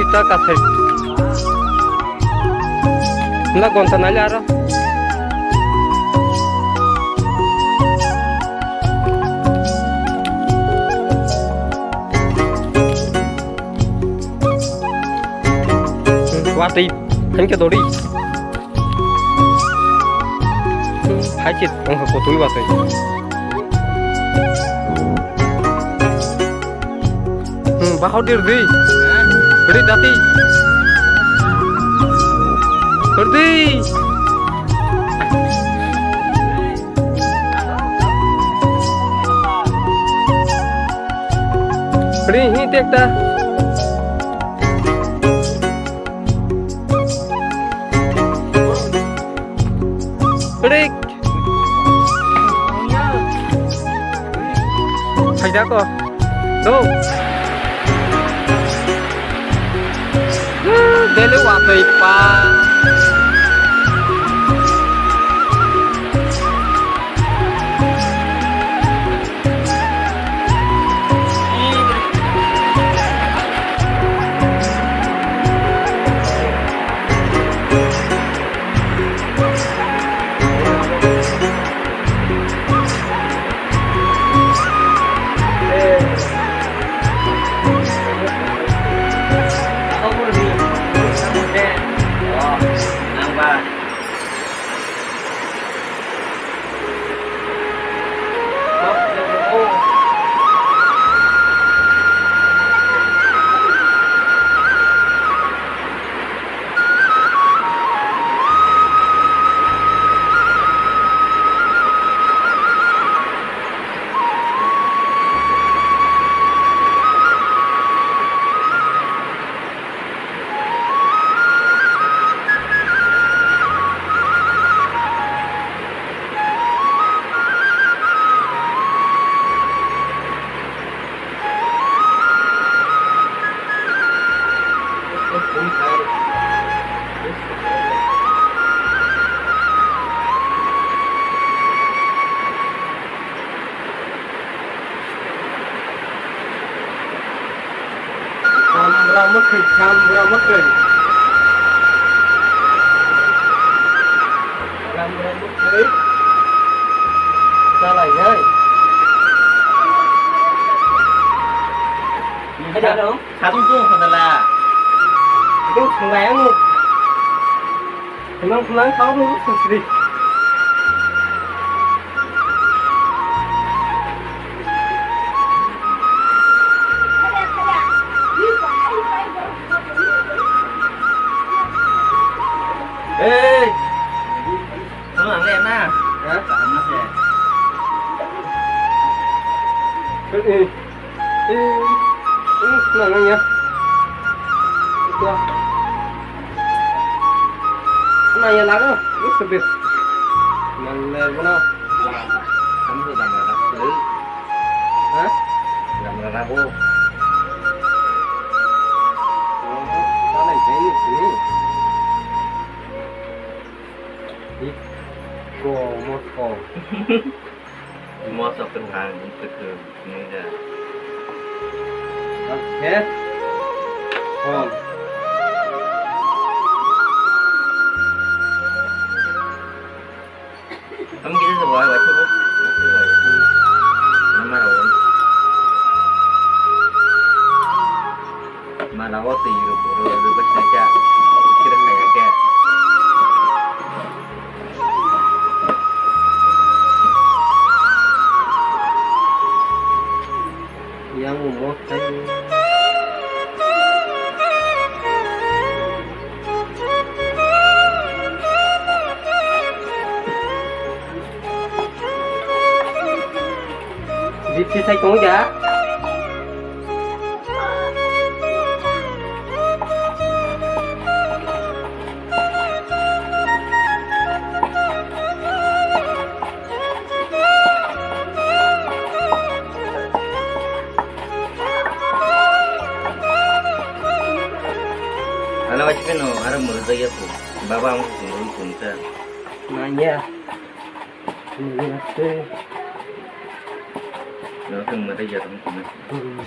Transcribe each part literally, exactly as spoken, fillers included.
Ta kasai. Na gonta nali aro. Watwi, hankhe dori. Hai chit, wngkha kotwi watwi. Hmm, bahor di rdi. Rdi dati. Rdi. Rdi hi tekta. Rik. Phaida ko. Do. Dele wa tei pa. Chambra mwkhwi, chambra mwkhwi. Chambra mwkhwi. Chalai hai. Hai da dong. Sabun tu khodala. Itu sungai ang. Emang pulang kau dulu sendiri. Hei, kamu aneh na? Hah? Aneh ya. Hei. Eh, eh, mana ya? Itu. Mana ya lagu? Ini sebut. Mana mana? Kamu tuh gambar aku. Hah? Gambar aku. Oh, salah ini sini. Iko mosko. Mosko kan, itu. Nida. Oke. Home. Kamu kita sebuah wajib, Bu. Wajib, wajib. Nama rawon. Mana waktu yuru buru lebih saja. Kira kayak kayak. Yang umur tadi. Bisi sai tong ya. Ano ba chikeno aro murujak ya ko. Baba ang ko sungro sungsa. Nanya. Nanya te. No teng mata ya tong kuma. Hmm.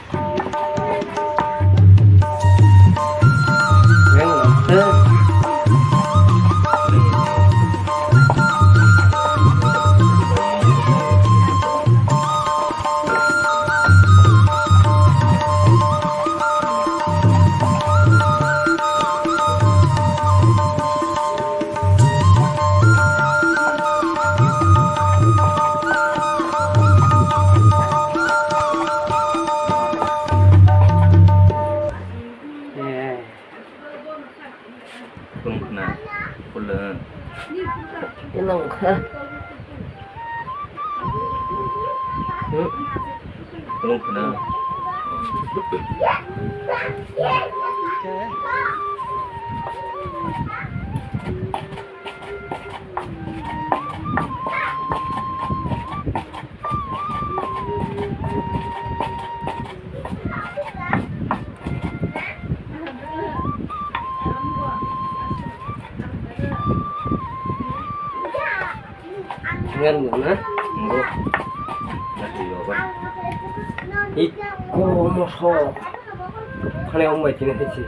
Belum kenal. Ngan mo na? Mo. Iko mo so. Khane ong bai tine hisi.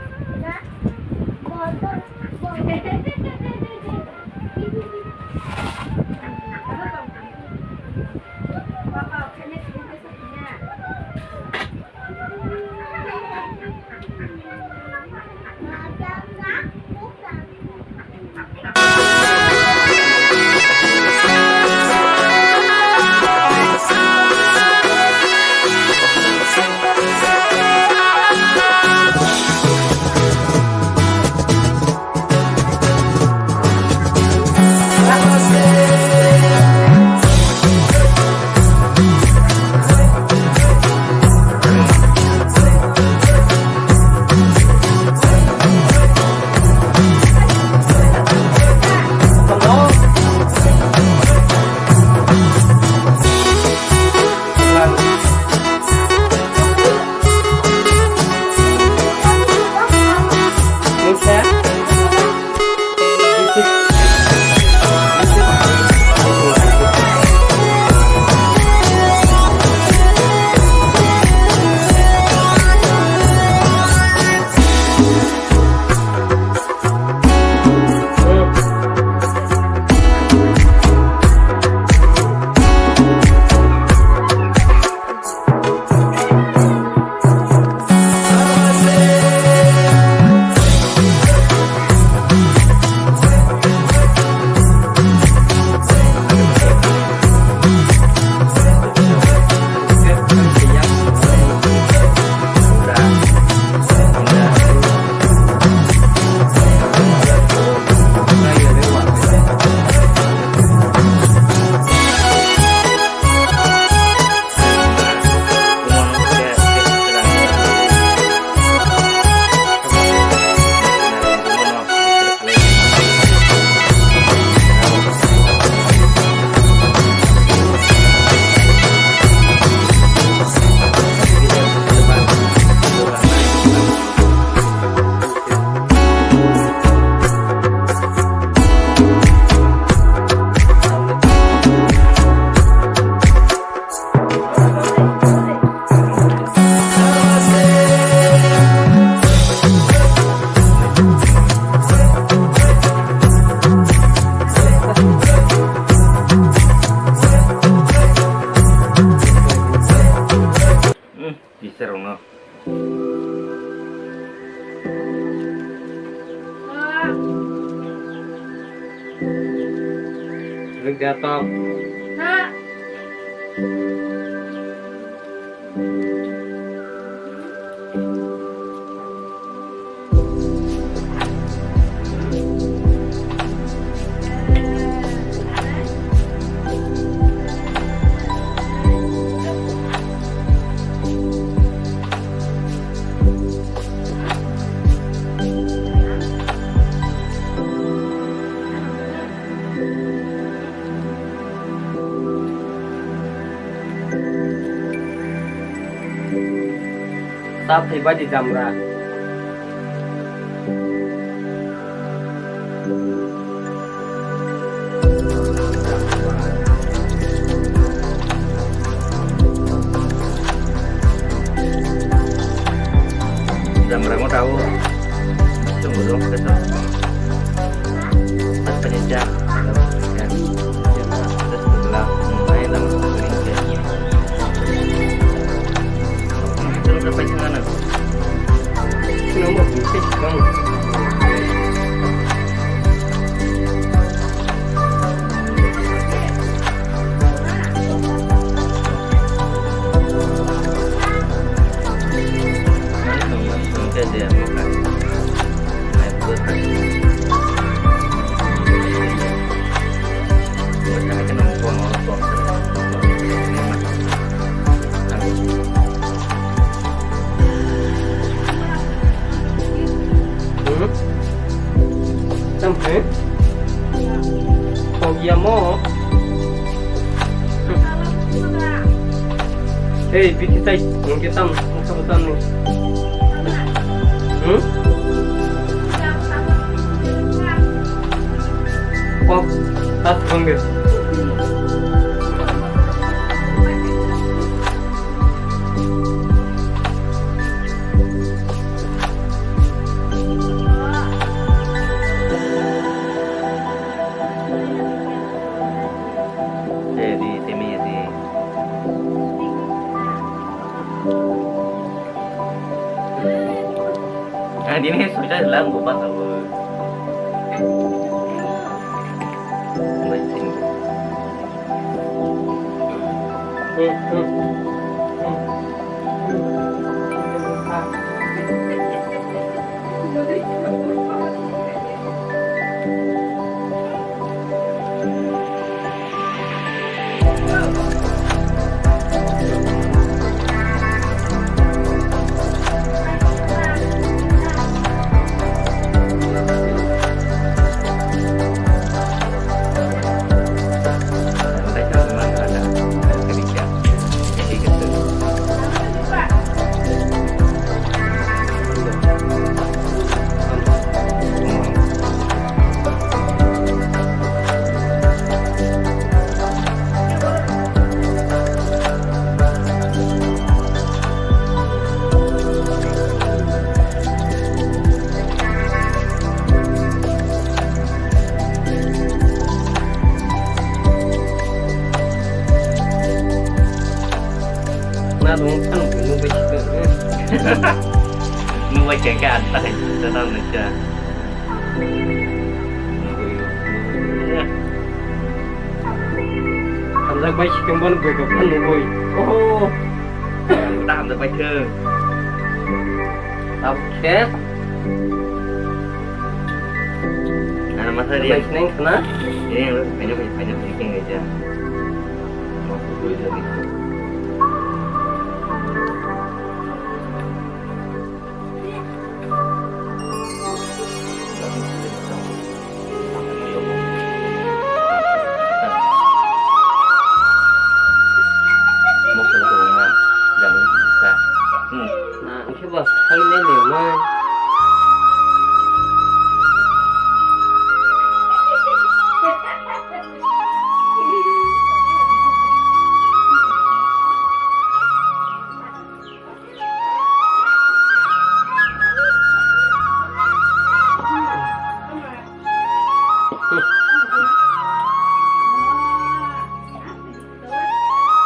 Teacher rokno. Rwk de tok. Tab thai badi jamra. Jamra mo tao. Tunggu dong, kita. Pas penyeja. Terus sebelah, mulai dalam. Terus apa yang sana? Yamo. Hei, bithi tai, hingke tam, hingke tam ni. Hmm? Kok, tas bangke. Tei di, tei mi di. Ah, di ni sudah lang buka tahu. Na dong kan nungbai sika. Nungbai sika an ta hai ta ta nungka. Hamjak bai sika ban boi ko kan nungbai. Oh. Ta hamjak bai thung. Tabuk khe. Ano masa dia. Bai sineng khna. Ini yang lu banyak banyak banyak banyak yang aja. Mau kudu jadi. Mokolo kwbangma jagwi kisa. Hmm. Na, hwnkhe bo khainai le wngnai.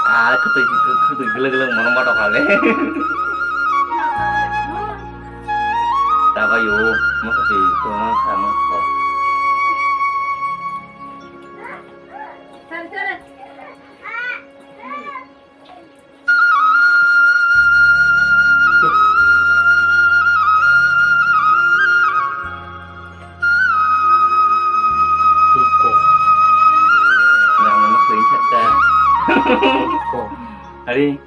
Ah, khutui, khutui gulung gulung mono moto kale. Tabayo, mokhe twi kwbangma kha mokhe. Ko. Ari.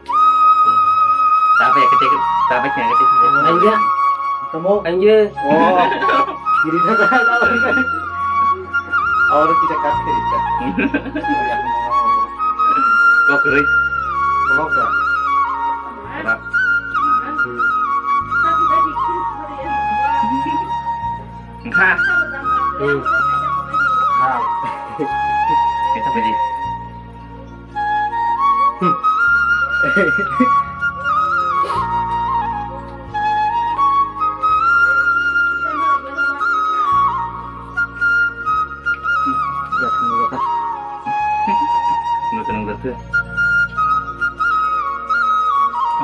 Tabe kete, tabe kete. Anja. Kamu? Anja. Oh. Diri na ka. Aur kita kat kiri ka. Kok kiri. Kok ka. Rak. Engkha. Hmm. Ha. Kita pergi. Hmm. Nukung nukung.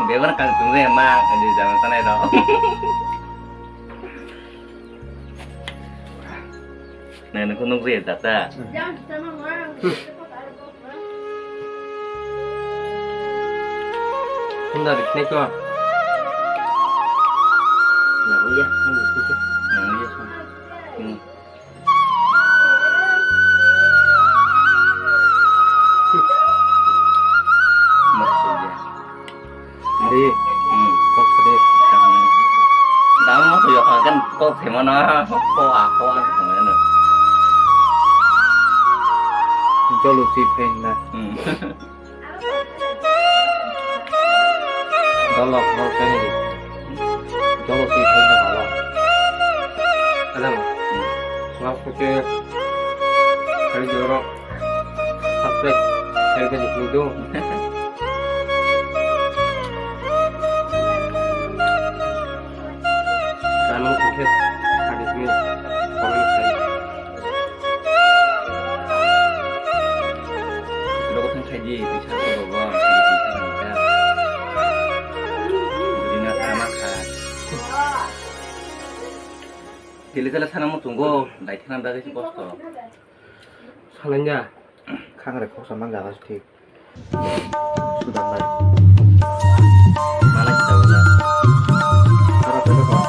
Bebak kang tungde mang, adi jangan tanai dong. Nah, nukung nukung ya, tata. Sunda rikne ko. Nah, iya, kan itu. Nah, iya, kan. Hmm. Maksudnya. Di. Hmm. Kok sedih. Dama ko yok kan kok semana ko ako ang semana. Jolo si phaina. Hmm. Dolok no kani. Jolo si phaina haba. Kadang. Hmm. Ngap kuke. Kali jorok. Subscribe. Kali kali kudu. Kanu kuke. Kali kudu. Comment kali. Logo thang khaidi, bisa ko logo, bisa nangka. Budi na sama kha. Dili jala sana muchungo, dai thana bagwi si kosto. Salanya. Khangre khoksa man jaga thik. Sudan bai. Mana kita udah. Para pele kok.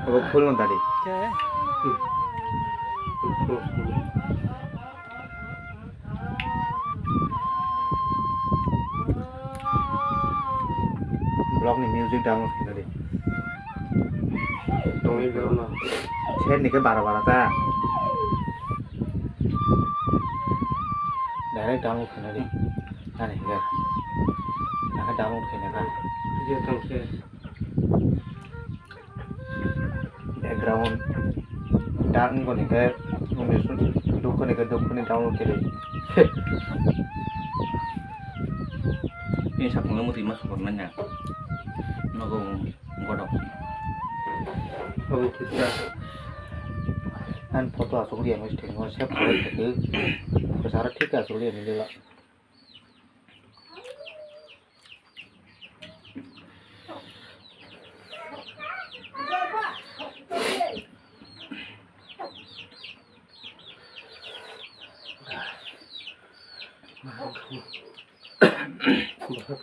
Obo full no dadi. Vlog ni music download khaina di. Tongwi borok no. Set ni khe bara bara ta. Direct download khaina di. Nani khe. Nang khe download khaina kha. Video tong khe. Background dark wngkha ni khe, wngni dukhu ni khe dukhu ni download khe di. Ini sakung lo muti mas kor nanya. Nogo godok. Obo kisa. An photo asuk liya mas thengno save kore thedi. Besara thik asuk liya ni dela.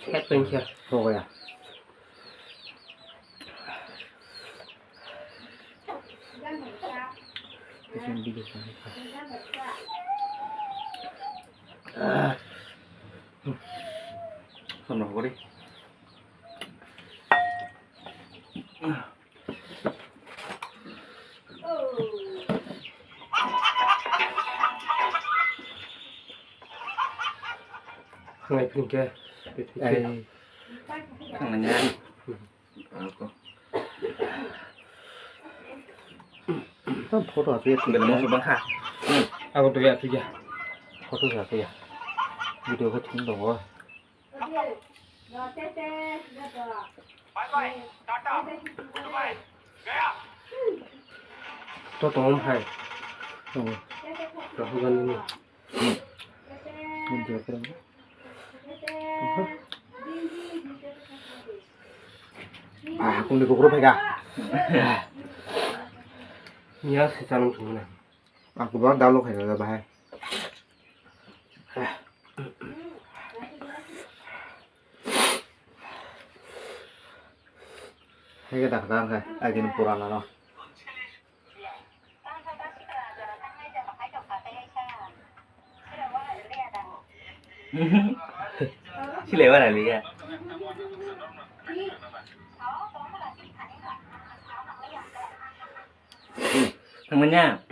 Head pain khe. Ho gaya. Isang video sa. Ah. Samno hogori. Hangai phini khe. Ai. Hangai ya. Tam photo asuk ya. Belum masuk bangkha. Aku tuh ya, tuh ya. Photo asuk ya. Video khe thung tongo. To tong hai. Tongo. Rahul Gandhi ni. India khe. Ah, kung ni kukru phaika. Miya se chanung thung na. Aku ba dalo khaina da bahai. Hai ke dak dang khe, agini purana no. Sile bara liya. Thangmanya.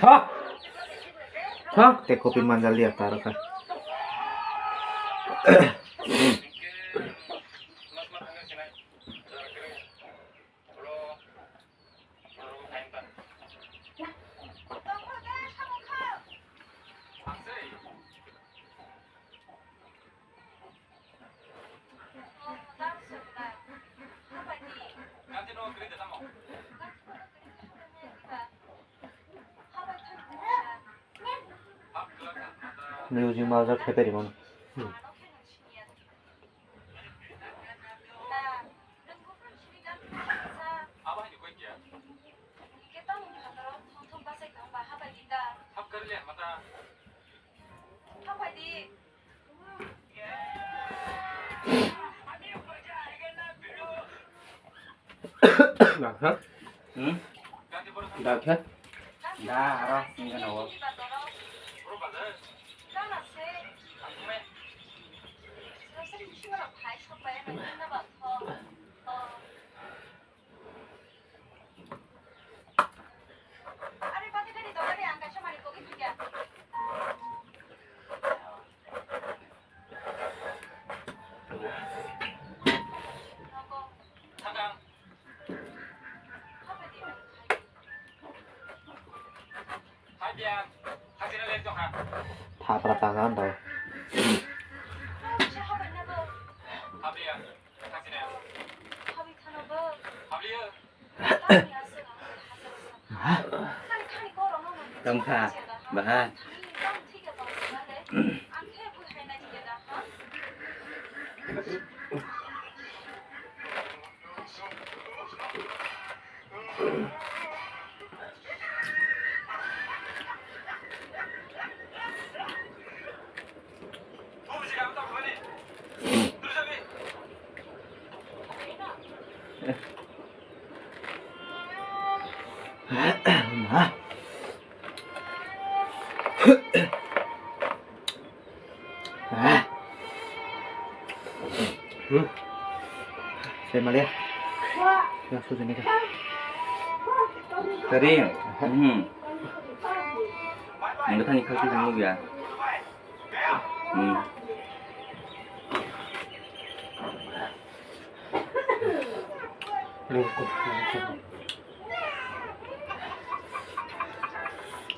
Ha? Ha? Te kopi manjal liya taro kha. Music ma jak khe peri mano. Hmm. Dakha? Hmm? Dakha? Da, aro, ini kan awal. Thapra tang ang tong. Tongkha, baha. Saya malah. Ya, sudah nih. Kering. Hmm. Yang kita nikah sih kamu ya. Hmm.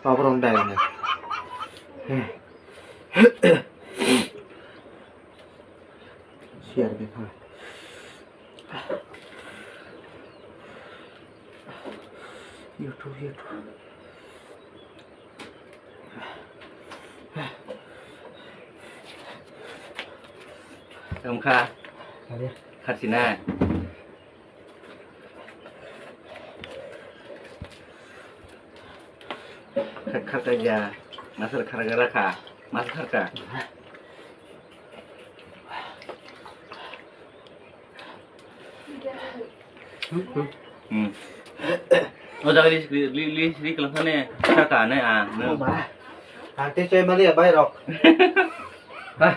Apa orang dah ini? Siar bikha. YouTube, YouTube. Tongkha. Kharsina. Kharka ya. Masal kharka rakha. Masal kharka. Hmm. O jaga list, li-, list ri kelang sane, saka ne, ah, ne. Ante choi mali ya bai rok. Hah.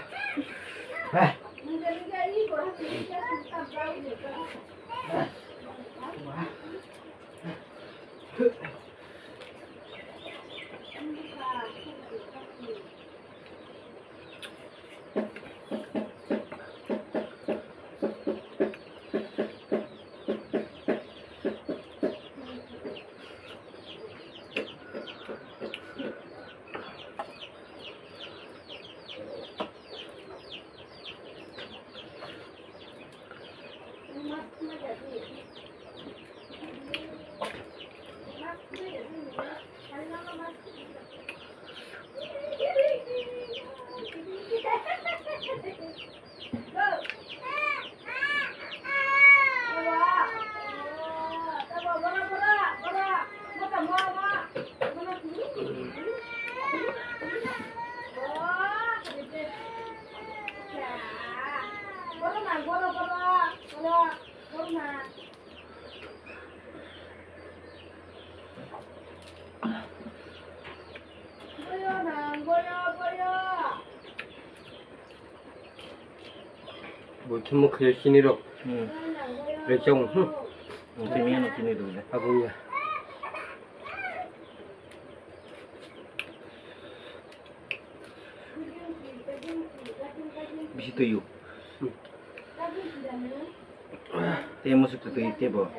Hah. Bo khe mokhe chini rok. Hmm. Rechong, hmm. Chini ano chini rok le. Abung ya. Bisi twi o. Tei musuk twi tei bo.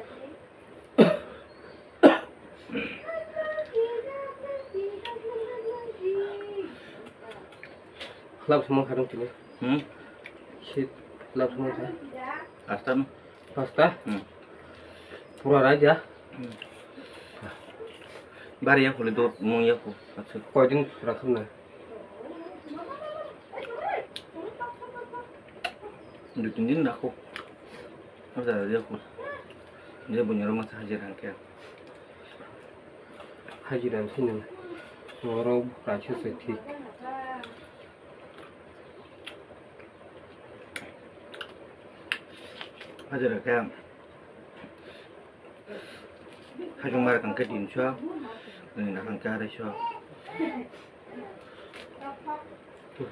Lab semua kadang sini. Hmm? Shit, lab semua kan? Asta no? Pasta? Hmm. Pura raja. Hmm. Bari ya kuli dot mung ya ku. Acha. Koidin rakham na. Dui tin din dakho. Ada dia ko. Dia punya rumah saja rangke. Haji dan sini. Orang kacu setik. Haji rangke. Hajung mar kangke dinso, nini nakangke araiso.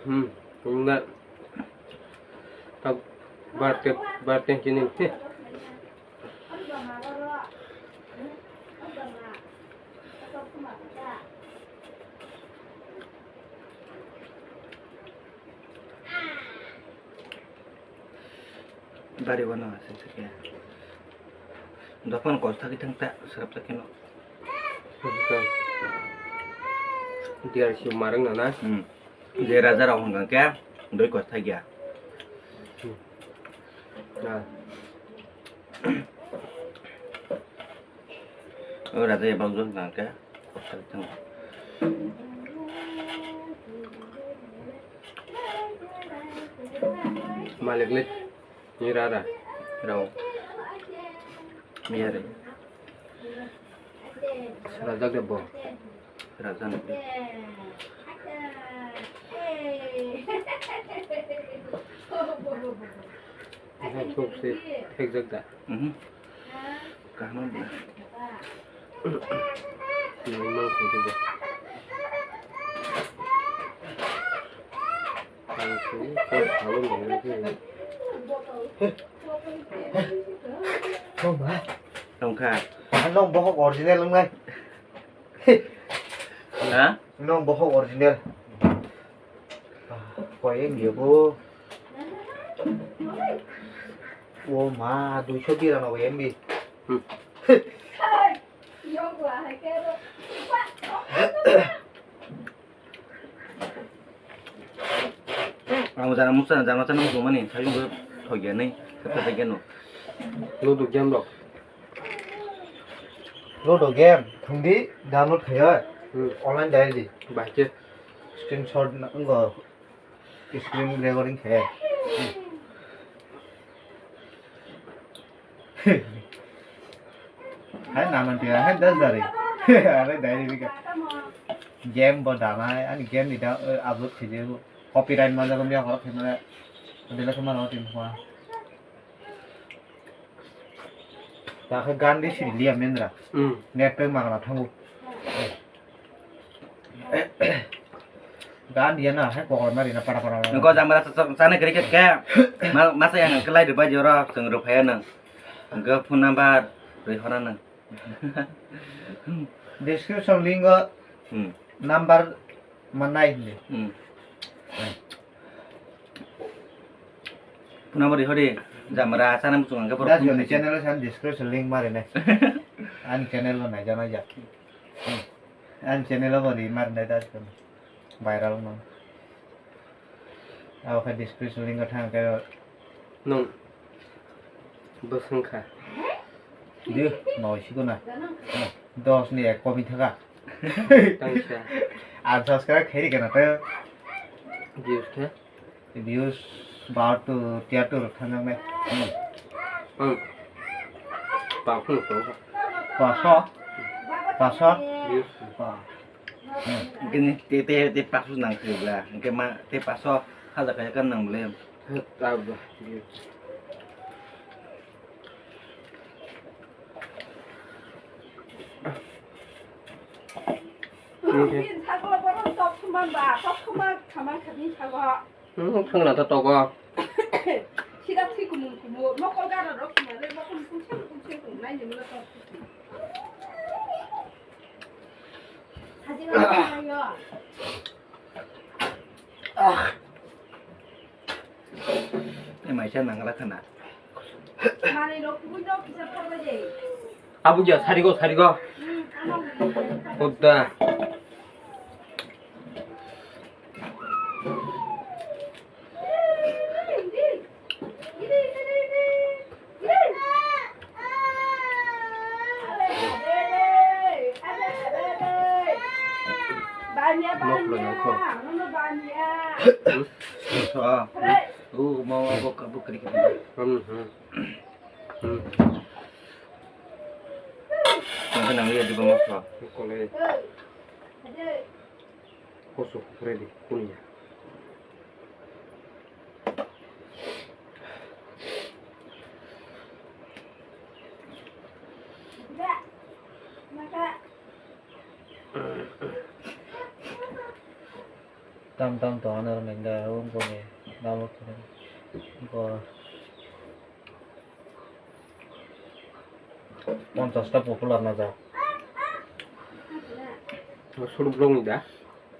Hmm, wngna. Tak, barte, barte chini. Bari wano aswk se khe. Dophano kos thagwi thang ta, swrap ta kheno. Diar si marang na na. Hmm. Je raja rok hwnkha khe doi kos thagya. Hmm. Na. O raja ya bang jong hwnkha khe. Malik le, ni rara. Rao. Miyari. Rajak de bo. Rajak de. Aha, chuk se, thekjak da. Mhm. Kaham ba. Nang mang khe bo. Ang se, kok salo mang khe. Tongkha. Nong bohok original wngnai. Ha? Nong bohok original. Koi M B bo. O ma, duiso biranoboi M B. Hmm. Ang jana musa jana chana musa mani sajung thok ya nai kata ta geno. Ludo game rok. Ludo game thungdi download khayo. Hmm. Online diary. Bahai khe. Screenshot na wngkha. Screen recording khe. Hai nanan tiya hai das dari. Are diary bika. Game bo danai ani game ni da upload khe je copyright ma jago miya khoro khe mane. Dela khe mano tin khwa. Ta khe gan di siri liya mendra. Hmm. Net pack magana thango. Gan dia na hai kokor mari na para para. Nokho jamara chana kiri khe khe. Ma masa yang kelai de bajo ro seng ro phaya nang. Nokho phone number roi hora nang. Description link o. Hmm. Number manai hindi. Hmm. Phone number rihori jamara chana muchung angke borok. Das phone yoni khaisi. Channel o san description link mari nai. Ani channel o naija naija. Ani channel o bo ri mari nai das kono. Viral no. Abo khe description link o thang khe. Nwng bwswng kha. Di, noi siko na. Dos ni ek komi thaka. Tangsa. Ar subscribe khairi kana te. Views khe. Views bahatur tiyatur thanjaknai. Hmm. Paphung tong. Paso. Paso. Views. Pa. Hmm. Gini te te te paso nang khe bla. Hingke ma te paso haja kaya kan nang bla. He, ta bla. Views. Hingke. Hmm, thangna ta togo. Sida thwi kumun kumun, mokol gana rok khina le, mokol kum se kum se kum nai ni mula tor. Sajila yo. Ni maisa nangla khana. Mani rok kubui rok kisa thorbai de. Abuja, sarigo, sarigo. Hudda. Nok lo nangkho. Oh, mau apa kabu kiri kiri. Hmm, hmm. Hmm. Tunggu nang lihat di bawah, Pak. Kolai. Kosok ready, kunya. Tam tam to ano nengda, um, kone, namo kone. Ko. Ponchas ta popular na ja. Suru blong ni da?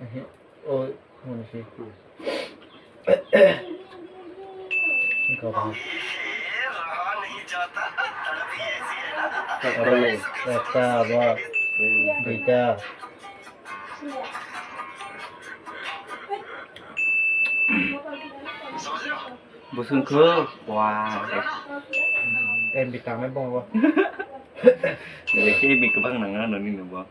Mhm. O, muni si. Hmm. Ikaw ba? Oro, ekta, abo, hmm, duita. Bwswng kho, wa. M B tangnai bongo. Nini khe M B kwbang nang ano nini bo.